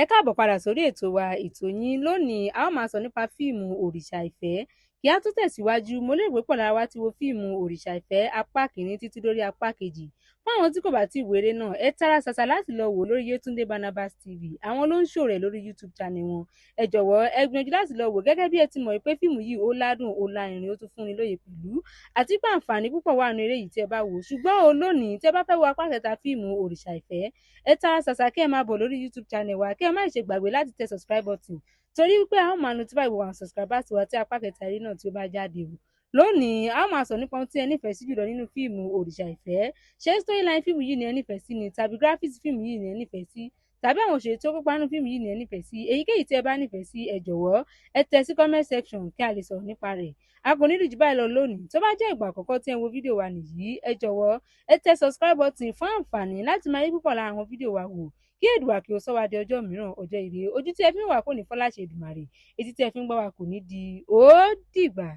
Ẹ káàbọ̀ padà sórí ètò wa, ètò yín. Lónìí, a ó máa sọ nípa fíìmù Òrìṣà Ìfẹ́. Kí á tó tẹ̀síwájú, mo lérò pé pọ̀ lára wa ti wo fíìmù Òrìṣà Ìfẹ́ apá kìíní títí dórí apá kejì. Fún àwọn tí kò bá tíì wo eré náà, ẹ tara ṣàṣà láti lọ wò ó lórí Yétúndé Barnabas TV. Àwọn ló ń show rẹ̀ lórí YouTube channel wọn. Ẹ jọ̀wọ́, ẹ gbìyànjú láti lọ wò. Gẹ́gẹ́ bí ẹ ti mọ̀ pé fíìmù yìí, ó ládùn, ó lárinrin, ó tún fúnni lóye pẹ̀lú, àti pé àǹfààní púpọ̀ wà nínú eré yìí tí ẹ bá wò. Ṣùgbọ́n o lónìí, tí ẹ bá fẹ́ wo apá kẹta fíìmù Òrìṣà Ìfẹ́, ẹ tara ṣàṣà kí ẹ máa bọ̀ lórí YouTube channel wa, kí ẹ má ṣe gbàgbé láti tẹ subscribe button, torí wípé a ó máa notify gbogbo àwọn subscribers wa tí apá kẹta eré náà tí ó bá jáde o. Lónìí, a ó máa sọ nípa ohun tí ẹ nífẹ̀ẹ́ sí jùlọ nínú fíìmù Òrìṣà Ìfẹ́. Ṣé storyline fíìmù yìí ni ẹ nífẹ̀ẹ́ sí ni, tàbí graphics fíìmù yìí ni ẹ nífẹ̀ẹ́ sí, tàbí àwọn òṣèré tó kópa nínú fíìmù yìí ni ẹ nífẹ̀ẹ́ sí? Èyíkéyìí tí ẹ bá nífẹ̀ẹ́ sí, ẹ jọ̀wọ́, ẹ tẹ sí comment section kí a lè sọ̀rọ̀ nípa rẹ̀. A kò ní jù báyìí lọ lónìí. Tó bá jẹ́ ìgbà àkọ́kọ́ tí ẹ ń wo fídíò wa nìyí, ẹ jọ̀wọ́, ẹ tẹ subscribe button fún àǹfààní láti máa rí púpọ̀ lára àwọn fídíò wa wò. Kí Èdùà kí ó sọ wá di ọjọ́ mìíràn, ọjọ́ ire. Ojú tí ẹ fi ń wà kò ní fọ́ láṣẹ Èdùmàrè, etí tí ẹ fi ń gbọ́ wa kò ní di. Ó dìgbà.